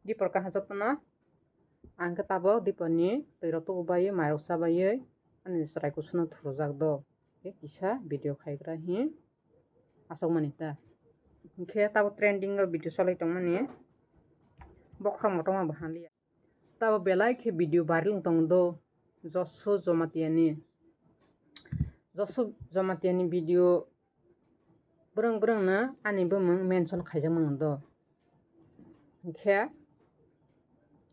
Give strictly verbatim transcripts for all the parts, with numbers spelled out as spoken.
Dipor kaha jotono ang khe tabok diporni twi rok tubu baiwi mairok cha baiwi ani chwrai kusuno thurujak do. Khe kisa video khaigra hi aswkmani ta. Hinkhe tabok trending o video cholai tongmani bokhorok motom bo hanliya. Tabok belai khe video viral wng tong do Josu Jamatia ni. Josu Jamatia ni video bwrwng bwrwng no ani bumung mention khaijak mano do. Hinkhe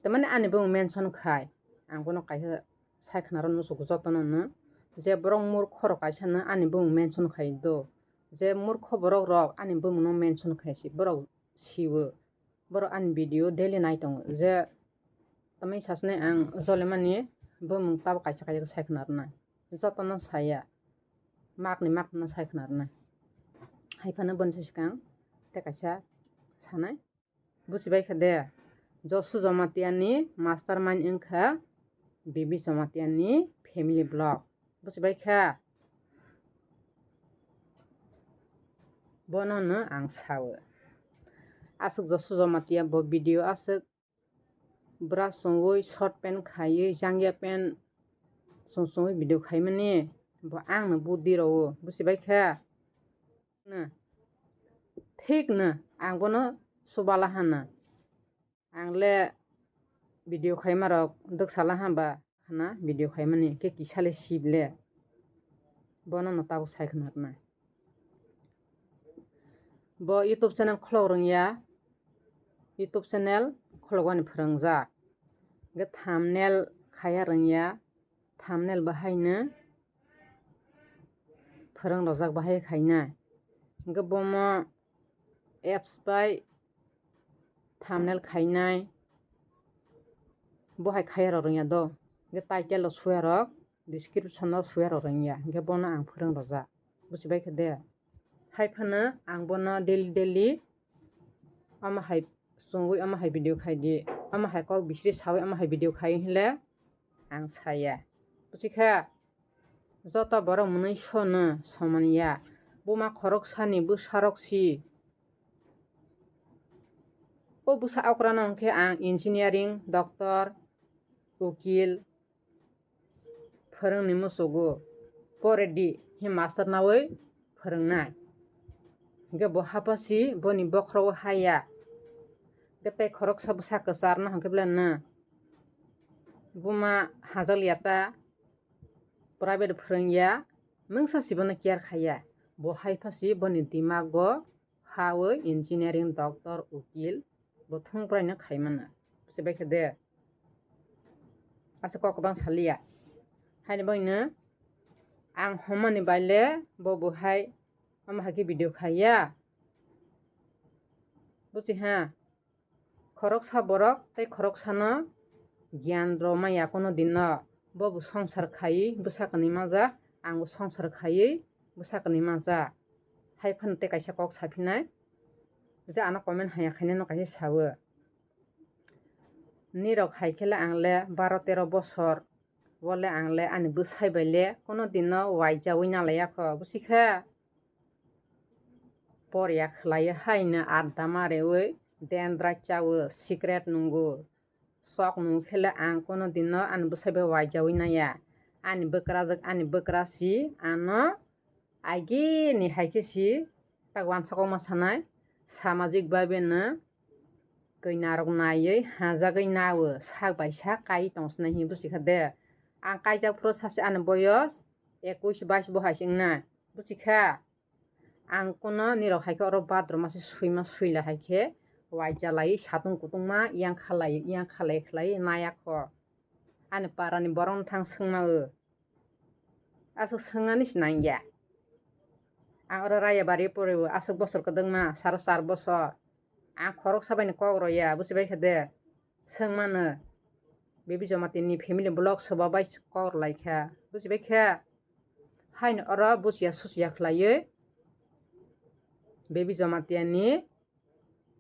tamani ani bumung mention khai ang bono kaisa sai khna rw muchungo jotono no je borok murkho rok kaisa no ani bumung mention khai do. Je murkho borok rok ani bumung no mention khai si borok siwo. Borok ani video daily nai tongo je tamai sasnai ang jolemani bumung tabok kaisa kaisa sai khna rwnai. Jotono saya. Makni makno sai khna rwnai. Hai phano boni swkang tei kaisa sanai. Buchibai kha de, Josu Jamatia ni mastermind wngkha Bibi Jamatia ni family vlog. Buchibai kha? Bono no ang sao. Aswk Josu Jamatia bo video aswk bwra chumui short pant khaiwi jangya pant chum chumui video khaimani bo ang no buddi rwo. Buchibai kha? Thik no ang bono subala hana. Ang le video khaima rok dwksala hamba khana video khaimani khe kisa le sib le. Bono no tabuk sai khna rwnai. Bo YouTube channel kholok rwngya. YouTube channel khologwani phwrwngjak. Hwnkhe thumbnail khaiya rwngya. Thumbnail bahaino phwrwng rojak bahai khainai. Hwnkhe bomo apps bai thumbnail khainai. Bo hai khaiya rok rwngya do. Hwnkhe title rok suya rok, description rok suya rok rwngya. Hwnkhe bono ang phwrwng rojak. Buchibai kha de? Hai phano ang bono daily daily omo hai chumui omo hai video khai di, omo hai kok bisri saui omo hai video khai hinle ang saya. Buchikha, joto borok mwnwi sono soman ya. Buma khoroksani bwsarok si. O bwsa okrano hwnkhe ang engineering, doctor, ukil, phwrwngni muchugo, pore di, hi master naui phwrwngnai. Hwnkhe bo hapasi boni bokhorogo haya. Hwnkhe tei khoroksa bwsa kwcharno hwnkhe belai no buma hajak liya ta, private phwrwngya, mungsa si bono care khaiya. Bo hai phasi boni dimago haui engineering, doctor, ukil, bo thung praino khaimano. Buchibai kha de? Asa kok kwbang saliya. Haini bagwino ang homani baile bo bo hai omo hai khe video khaiya. Buchiha? Khoroksa borok tei khoroksano giyan rw maya kono dino. Bo bo songsar khaiwi bwsa kwnwi manjak, ang bo songsar khaiwi bwsa kwnwi manjak. Hai phano tei kaisa kok saphinai, je ano comment haya khainai no kaisa sawo. Nirok hai khe le ang le baro tero bosor, bo le ang le ani bwsai bai le kono dino waijaui nalaiya kho, buchikha? Porya khlaiwi haino adda mareui dendra chaui, cigarette nungo. Sok nung khe le ang kono dino ani bwsai bai waijaui naiya. Ani bwkrajwk ani bwkrasi ano agini hai khe si tak wansukma sanai, samajik bhabe no kwi narwk naiwi hajagwi nawo, sak bai sak kai tong sinai hinwi buchikha de. Ang kaijak phuru sachi ani boyos ekush bais bo hai se wngnai, buchikha? Ang kono nirok hai khe oro bathroom o se swima swila hai khe waijalai satung kutungma yang khalai yang khalai khlai naya kho. Ani parani borok no thang swngma o. Aswk swngnani se nangya. Ang oro Rayabari poriwo aswk bosor kwdwkma saro char bosor. Ang khoroksa bai ni kok roya, buchibai kha de? Swng mano. Baby Jamatia ni family vlog soba bai kok rwlai kha, buchibai kha? Haino oro buchiya suchiya khlaiwi Baby Jamatia ni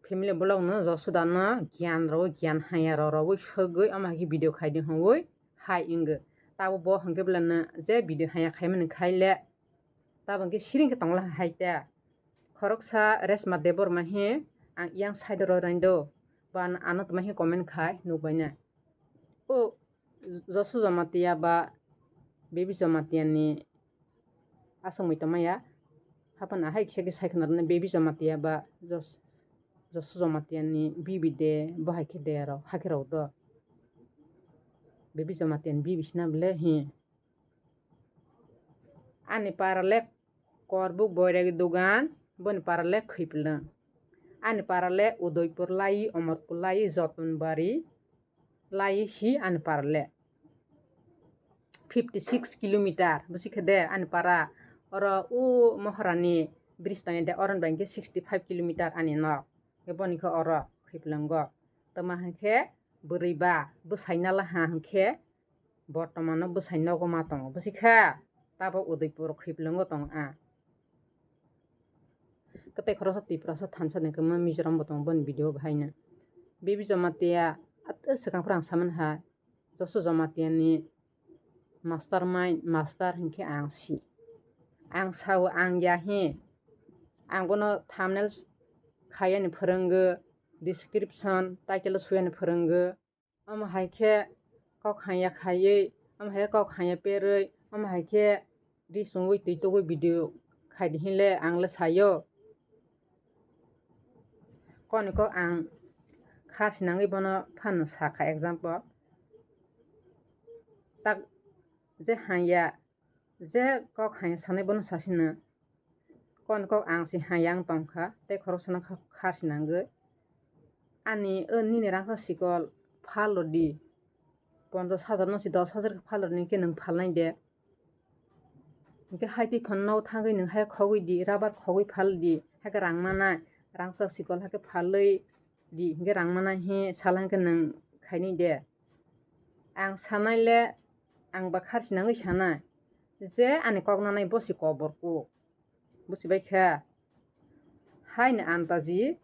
family vlog no Josuda no giyan rw giyan haya rw rw sogwi omo hai khe video khai di hwnwi hai wngwi. Tabuk bo hwnkhe belai no je video haya khaimani khai le tabuk hwnkhe siring khe tongla hai ta. Khoroksa Reshma Debbarma he ang yang side ro rwng do. An-, ano tongma khe comment khai nukbai na. O Josu Jamatia ba Baby Jamatia ni aswk mui tongmaya. Haphano hai kisa khe sai khna rwna Baby Jamatia ba Jos-, Josu Jamatia ni bibi de bo hai khe de aro hakhe rw do. Baby Jamatia ni bibi sina bwle hi. Ani para le Korbuk Boiragi Dugan, boni para le Khwiplwng. Ani para le Udaipur lai, Omorpur lai, Jotonbari lai si ani para le. Fifty six kilometer, bwsi khe de ani para. Oro o Moharani bridge tongya de, oron bai khe sixty five kilometer ani nok. Khe boni khe oro Khwiplwngo. Tama hwn khe bwrwi ba bwsai nala ha hwn khe Bortomano bwsai nogo ma tongo, bwswkha tabok Udaipur Khwiplwngo tongo a. Kwtwi khoroksa Tiprasa thansa ni kwma Mizoram bo tongo boni video bo haino. Baby Jamatia at-, swkang phuru ang samani ha, Josu Jamatia ni mastermind, master hinkhe ang si. Ang sao ang ya hi. Ang bono thumbnail khayani phwrwngwi, description, title o suyani phwrwngwi. Omo hai khe kok hanya khaiwi, omo hai khe kok hanya perwi, omo hai khe ri chungwi twi tugwi video khai di hinle ang le sayo. Koni kok ang kha sinangwi bono phano sakha example. Tak je hanya, je kok hanya sanai bono sasino. Kon kok ang si hayang tongkha, tei khoroksano kha-, kha sinangwi. Ani o nini rangsa sikol phal rwdi. Ponchas hajar no si dos hajar khe phal rwdi, hinkhe nwng phalnai de. Hinkhe hai twi phano thangwi nwng hai khogwi di, rubber khogwi phaldi, haikhe rang manai, rangsa sikol haikhe phalwi di, hinkhe rang manai hi sala hinkhe nwng khainai de. Ang sanai le, ang ba kha sinangwi sanai, je ani kok nanai bo si kobor kuk. Busibai kha? Haino antaji,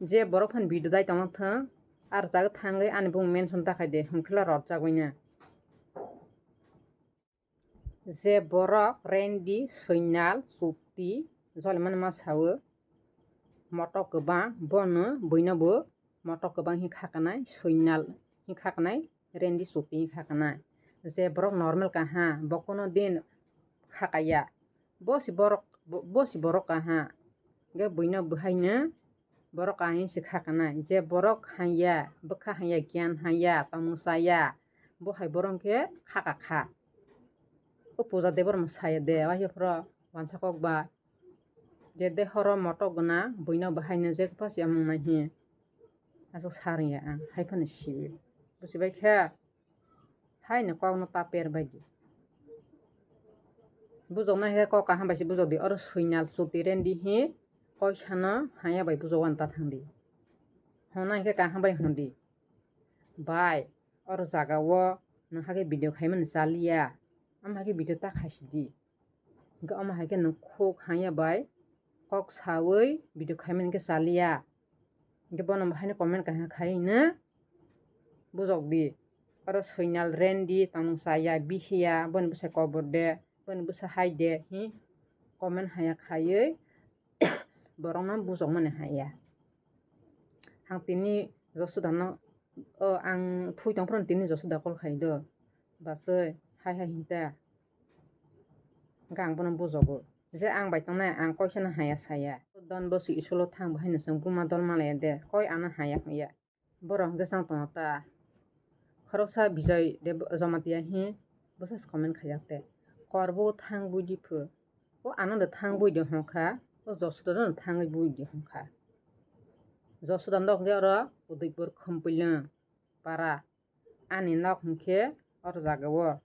je borok phano video dai tongma thwng, ar jaga thangwi ani bumung mention ta khai de, hwnkhe le rwrwk jagwi na. Je borok Rendi, Soinal, Chukti, joli mani ma sao, motok kwbang, bono buino bo motok kwbang hi kha kanai, Soinal hi kha kanai, Rendi Chukti hi kha kanai. Je borok normal kaha, bo kono din kha kaya. Bo si borok, bo, bo si borok kaha. Ge buino bwhaino borok kaha hi si kha kanai. Je borok hanya, bwkha hanya, giyan hanya, tongmung chaya, bo hai borok khe kha ka kha. O puja debor mo saya de, waisa phoro wansa kok ba. Je de horo motok gwnang, buino bwhaino je khe pha si amung nai hi. Aswk sa rwngya ang, hai phano siwi. Busibai khe? Haino kokno ta per bai di. Bujoknai khe kok kaham bai se bujok di. Oro Soinal, Chukti, Rendi hi koisano hanya bai bujok wano ta thang di. Hwnna hinkhe kaham bai hwn di. Bai, oro jaga o nwng hakhe video khaimani chaliya. Omo hakhe video ta khaisi di. Hinkhe omo hai khe nwng khuk hanya bai kok saui video khaimani khe chaliya. Hinkhe bono bo haino comment kaisa khai hino bujok di. Oro Soinal, Rendi tongmung chaya, bihiya, boni bwsai kobor de, boni bwsai hai de, hi comment haya khaiwi borokno bujokmani haya. Ang tini Josuda no, o, ang thui tong phuru tini Josuda call khai do. Basui, hai hai hinta. Hwnkhe ang bono bujogo. Je ang bai tongnai, ang koisano haya saya. Don bosi school o thang bo haino chwng buma dol malaya de. Koi ano haya hwnya. Borok hwnkhe chang tongo ta. Khoroksa Bijoy Deb-, Jamatia hi bwsa se comment khaijak te. Korbo thang bui di phu. O ano de thang bui di hwnkha. O Josuda no thangwi bui di hwnkha. Josuda nok hwnkhe oro Udaipur Khumpilwng para. Ani nok hwnkhe oro jaga o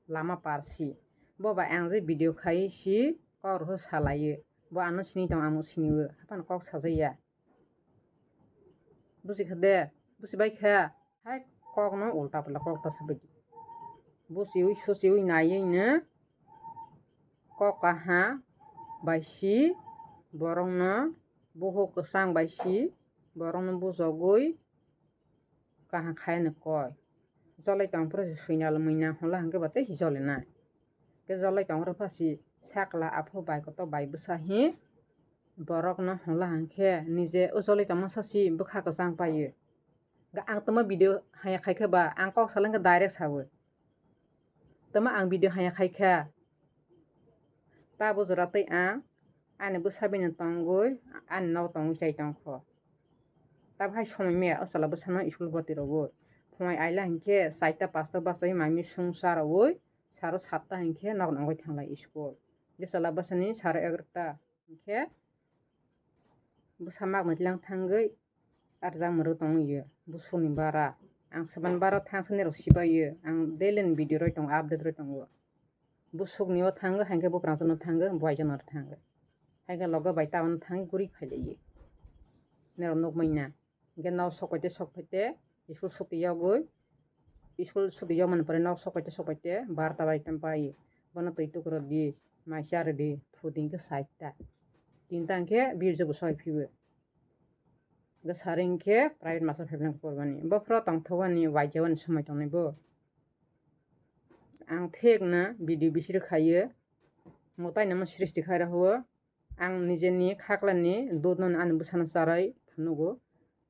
lama par si. Bo bai ang je video khai si kok rw salai o. Bo ano sini tong, amo sini o. Haphano kok sajaya. Busi kha de, busi bai kha. Hai kok no ulta pula kok ta sabai di. Busiwi susiwi naiwi no kok kaha bai si borok no buhuk kwchang bai si borok no bujogwi kaha khai no koi. Jolai tong phuru se Soinal muina hwnla hwnkhe ba tei joli nai. Khe jolai tong phuru pha si sakla aphuru bai kotor bai bwsa hi borok no hwnla hwnkhe nije o jolai tongma sa si bwkha kwchang pai o. Ga ang tama video haya khai khe ba, ang kok salang khe direct sawi. Tama ang video haya khai khe. Tabo jora tei ang ani bwsa bini tongwi, ani nok tongwi chai tongkho. Tabo hai somoi maya o chwla bwsano school bwtwi rogwi. Phunai aila hinkhe saita pasta bachai mami sung cha rogwi, saro satta hinkhe nok nongwi thanglai school. Ge chwla bwsani saro egarota hinkhe bwsa mak mwtlang thangwi arjak mwrwk tongwi yo. Busuni bara. Ang saban bara thangsa nirok sibai yo. Ang daily ni video roi tongo, update roi tongo. Busukni o thango, haikhe buprang jano thango, buai jano thango. Haikhe logo bai town thango guri phailaio. Nero nukmai na. Hinkhe nok sok paite sok paite, school suti yogwi, school suti yogmani pore nok sok paite sok paite, barta bai tam pai. Bono twi tukro di, mai cha rw di, thudi hinkhe saita. Tinta hinkhe birjo bo soi phibo. Hinkhe sari hinkhe private master phaiphileng porbani. Bophro tongthokani, waijawani somoi tongnai bo. Ang thekna video bisiri khaio, mwtai namo srishti khai rw-o. Ang nijeni khaklani dudno ani bwsano charai phunugo.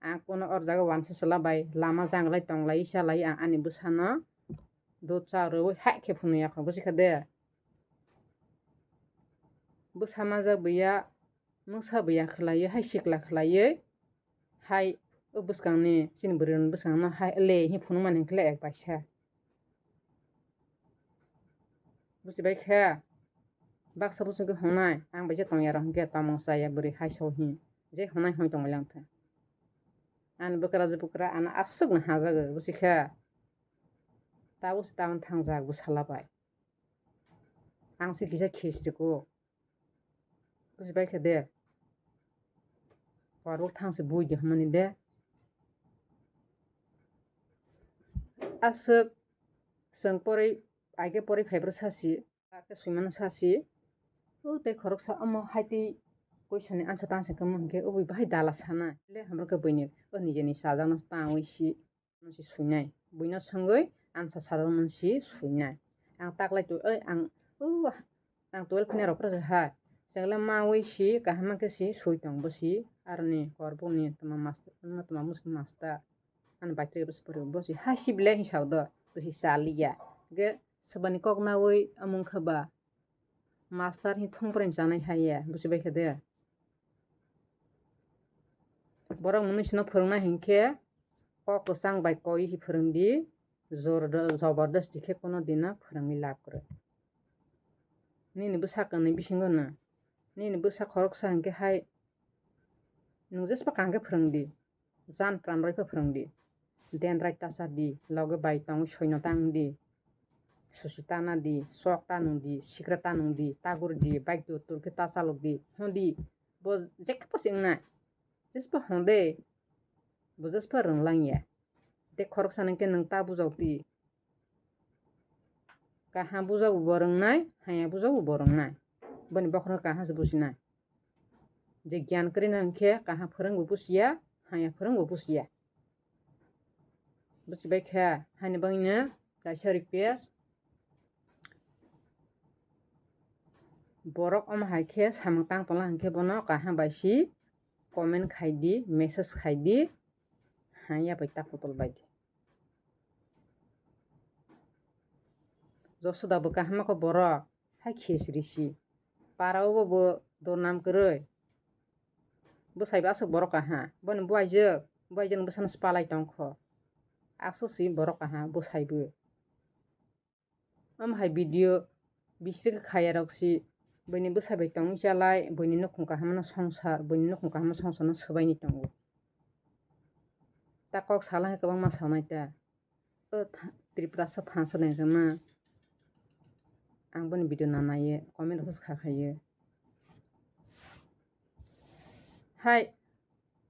Ang kono or jaga wansa chwla bai lama janglai tonglai chalai ang ani bwsano dud cha rwui hai khe phunuyakho, busikha de? Bwsa majak buya, mungsa buya khwlaiwi hai sikla khwlaiwi hai o bwskangni chini bwrwirokni bwskangno hai le hi phunukmani hinkhe le ek baisa. Buchibai khe baksa buchung khe hwnai, ang bai je tongya rok hinkhe tongmung chaya bwrwi hai so hi je hwnai hwnwi tongwi lang thai. Ani bwkra je bwkra ano aswk no hajago buchi khe. Tabuk se tabuk thangjak bwsala bai. Ang se kisa khesriko. Buchibai khe de. Korok thang se bui de hwnmani de. Aswk chwng porwi, aige porwi phaibrw sasi, ake swimano sasi. O tei khoroksa omo hai tei question ni answer tang se kwma hinkhe o bui bahai dala sana. Le hamro khe buini o nijeni chajakno tangwi si. Mwnsi suinai. Buino swngwi ansa sajak mwnsi suinai. Ang taklai tu, oi, ang, uh, ang twelve phani rok phra ha. Chwngla mawi si, kaham khe si, sui tong bo si. Aroni korbokni tama master, tama muski master. Ani bai twi bwswk pori bo si. Ha si bile hi sao do. Bo si saliya. Ge sabani kok nawi amung kha ba. Master hi thung pore chanai hai ya, buchibai khe de. Borok mwnwi sino phwrwngna hinkhe kok kwchang bai koi hi phwrwng di, jor-, jobordasti khe kono dina phwrwngwi lab kwrwi. Nini bwsa kwnwi bisingo no, nini bwsa khoroksa hinkhe hai nwng jespa kaham khe phwrwng di. Jan pran roi pha phwrwng di. Dendrai ta cha di, loge bai tongwi soino ta wng di. Susu ta na di, sok ta nung di, sikra ta nung di, ta guri di, bike dur tur khe ta chalok di, hwn di. Bo jekhe pho se wngnai. Jespa hwn de. Bo jespa rwng lang ya. De khoroksa nang khe nwng ta bujak di. Kaham bujago bo rwngnai, haya bujago bo rwngnai. Boni bokhorok kaham se bujinai. Je gyan kwrwi nang khe kaham phwrwng bo bujiya, haya phwrwng bo bujiya. Bujibai kha, haini bagwino kaisa request. Borok omo hai khe samung tang tongla hinkhe bono kaham bai si comment khai di, message khai di, haya bai ta putol bai di. Josoda bo kaham kho borok, hai khesri si. Para o bo, bo dornam kwrwi. Bwsai bo aswk borok kaham. Boni buaijwk, buaijwk ni bwsano swpalai tong kho. Aswk si borok kaham, bwsai bo. Omo hai video bisrik khaya rok si, buini bwsai bai tongwi chalai, buini nukhung kaham no songsar, buini nukhung kaham no songsar no swbaini tongo. Ta kok sala hai kwbangma sanai ta. O tha-, Tripurasa thansa ni hwnma. Ang boni video na naiye, comment rok kha khaye. Hai,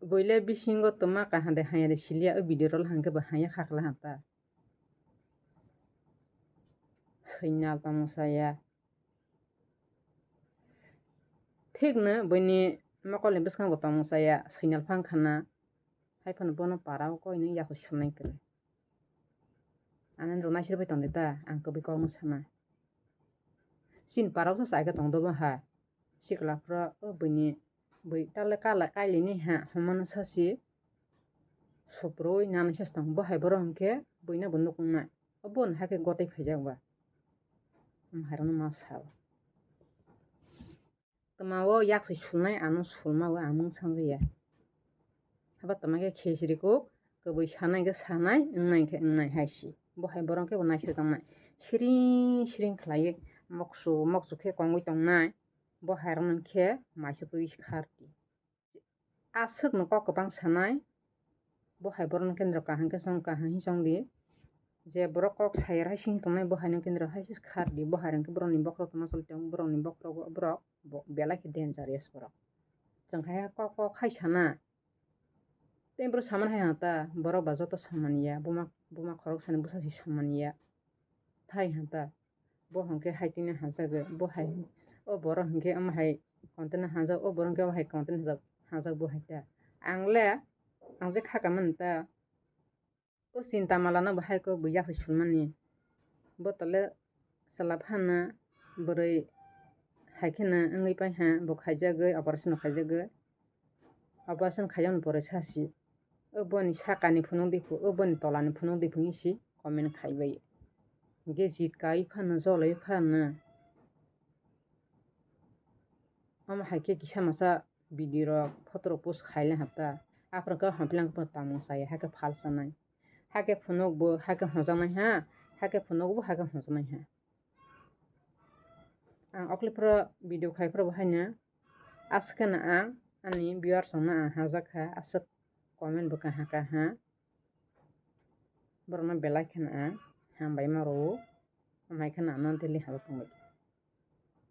buile bisingo toma kaham de haya de silia, o video rok hangke bo haya khakla hanta. Swinal tamo saya. Thikno buini mokolni bwskango tongmung chaya, swinal phang khana, hai phano bono para o koinwi yaku sumnai kwrwi. Ani rwna sirwi tongdi ta, ang kwbwi kokno sana. Chini para o sa chai khe tongdo bo ha. Sikla phro o buini bui tale kala kailini ha, hwnmano sasi. Suprui nani se tong, bo hai borok hwnkhe buino bo nukhungnai. Obo ni hakhe gotwi phaijak ba. Omo hai rokno ma sao. Twma o yak se sulnai, ano sulma o ang mung sangjaya. Haba twma khe khesri kuk, kwbwi sanai khe sanai, wngnai khe wngnai hai si. Bo hai borok khe bo naisajak nai. Siring siring khlaiwi moksu moksu khe kongwi tongnai. Bo hai rokno khe maisa twi khar di. Aswkno kok kwbang sanai, bo hai borokno kendro kaham khe chong, kaham hinwi chong di. Je borok kok sayar hai sing tongnai, bo haino kendro hai se khar di, bo hai rok khe borokni bokhorok tongma choli tongo, borokni bokhorogo borok bo belai khe dangerous borok. Chwng hai kok kok hai sana, tei borok saman hai ha ta, borok ba joto saman ya, buma, buma khorok sani bwsa se saman ya, thai ha ta. Bo hwnkhe hai tini hajagwi, bo hai, o borok hwnkhe omo hai content hajak, o borok hwnkhe omo hai content hajak, hajak bo hai ta. Ang le, ang je kha ka mani ta, o chinta mala no bo hai khe bo yak se sulmani. Bo tole chwla phano bwrwi hai kheno wngwi pai ha, bo khaijagwi, operation khaijagwi. Operation khaiyamni pore sasi, o boni sakani phunuk diphu, o boni tolani phunuk diphu hinwi si comment khaibai. Hwnkhe jit kai phano, joloi phano. Omo hai khe kisa masa video rok, photo rok post khaile hapta. Aphuru khe haplang khe tamo chaya, hakhe phal sanai. Hakhe phunuk bo, hakhe hojaknai ha, hakhe phunuk bo, hakhe hojaknai ha. Ang okle phuru video khai phuru bo haino aswk kheno ang ani viewers rokno ang hajak kha, aswk comment bo kaha kaha, borokno belai kheno ang hambai ma rwo, amhai kheno ano daily hajak tongbai.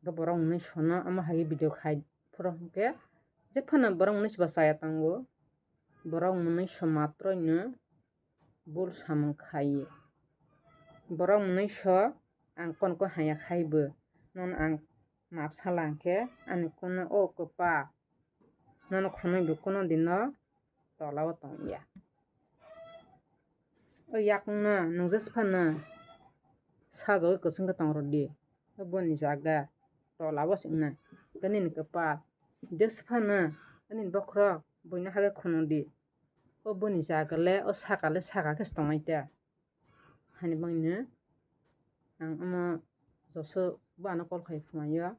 Hwnkhe borok mwnwi sono omo hai video khai phuru hwnkhe jephano borok mwnwi soba chaya tongo, borok mwnwi so matroino bul samung khai. Borok mwnwi so ang kon ko haya khai bo, nono ang map sala hwnkhe ani kuno o kwpa, nono khwnwi bo kuno dino tola o tong ya. O yakungno nwng jesa phano sajagwi kwchwng khe tong rw di, o boni jaga tola o se wngna, nini kwpal jesa phano nini bokhorok buino hagwi khwnw di. O boni jaga le, o saka le saka khe se tongnai ta. Hani bangno ang omo joso bo ano call khai phunaio.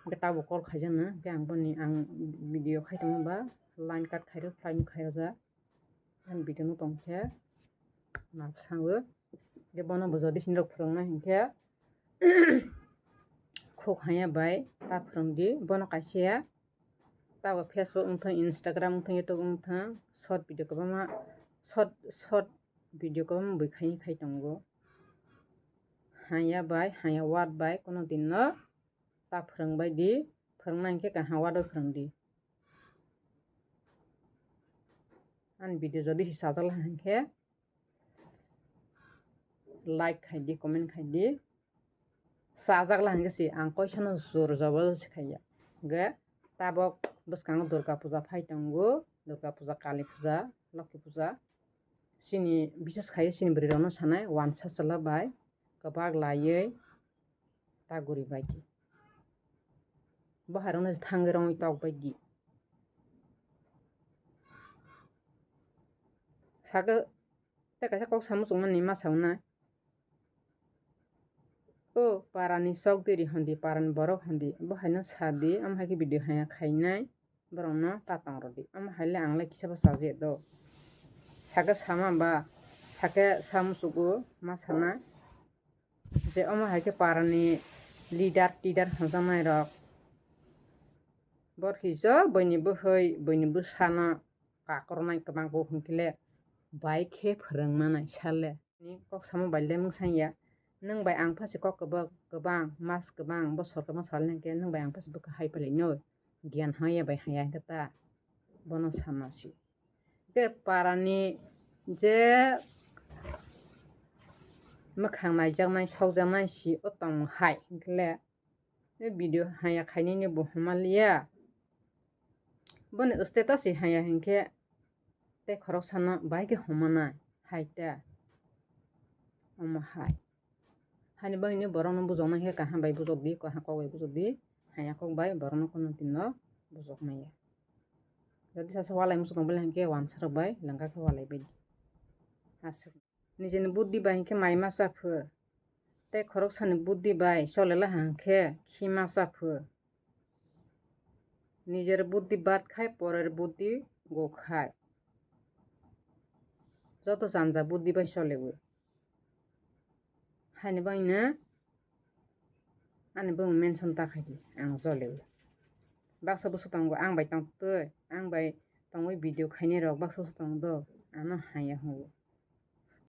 Hwnkhe tabuk call khaijakno, hwnkhe ang boni ang video khai tongma ba line cut khairok, flight khairok jak. Ani video no tongkhe nabsao. Hwnkhe bono bo jodi sinirok phwrwngnai hwnkhe khuk haya bai ta phwrwngdi. Bono kaisa tabuk Facebook wngthang, Instagram wngthang, YouTube wngthang, short video kwbangma, short, short video kwbangma bui khaini khai tongo. Haya bai, haya word bai, kono din no ta phwrwng bai di, phwrwngna hinkhe kaham word bai phwrwng di. Ani video jodi si sajak lai hinkhe like khai di, comment khai di. Sajak lai hinkhe si ang koisano jor jobor se khaiya. Hwnkhe tabok bwskango Durga puja phai tongo, Durga puja, Kali puja, Lokhi puja. Chini bises khai chini bwrwi rokno sanai wansa chwla bai kwbak laiwi ta guri bai di. Bo hai rokno thangwi rongwi tok bai di. Saka tei kaisa kok sa muchungmani ma sauna. O parani chokdiri hondi, parani borok hondi, bo haino sadi, omo hai khe video haya khainai borokno ta tong rwdi. Omo hai le ang le kisa bo chajiya do. Saka sama ba, saka sa muchugo ma sana. Je omo hai khe parani leader, tidar hwnjaknai rok. Bor kisa buini bwhwi, buini bwsano kakrwnai kwbang kok hwnkhe le bai khe phwrwng manai sale. Ni kok samo bai le mwsang ya. Nwng bai ang phasi kok kwbak kwbang, mas kwbang, bosor kwbang sal hwnkhe nwng bai ang phasi bwkha hai phalai no. Giyan haya bai haya hwnkhe ta. Bono sama si. Hwnkhe parani je mwkhang naijaknai, sokjaknai si o tong hai hwnkhe le. Video haya khainani bo homa liya. Boni status se haya hinkhe tei khorok sano bai khe homa nai hai ta. Omo hai. Hani bagwi ni borok no bujok nai khe kaham bai bujok di, kaham kok bai bujok di. Haya kok bai borok no kono din no bujok maya. Jodi sasa walai musu tong bole hingke wansa rok bai langka khe walai bai di. Aswk. Nijeni buddhi bai hingke mai ma cha pho. Tei khoroksani buddhi bai cholela hingke khi ma cha pho. Nijer buddhi bad khai, porer buddhi go khai. Joto chanja buddhi bai chole o. Haini bangno ani bumung mention ta khai di, ang chole o. Baksa bwswk tongo, ang bai tong twi, ang bai tongwi video khainai rok baksa bwswk tongo do, ano haya hwnwi.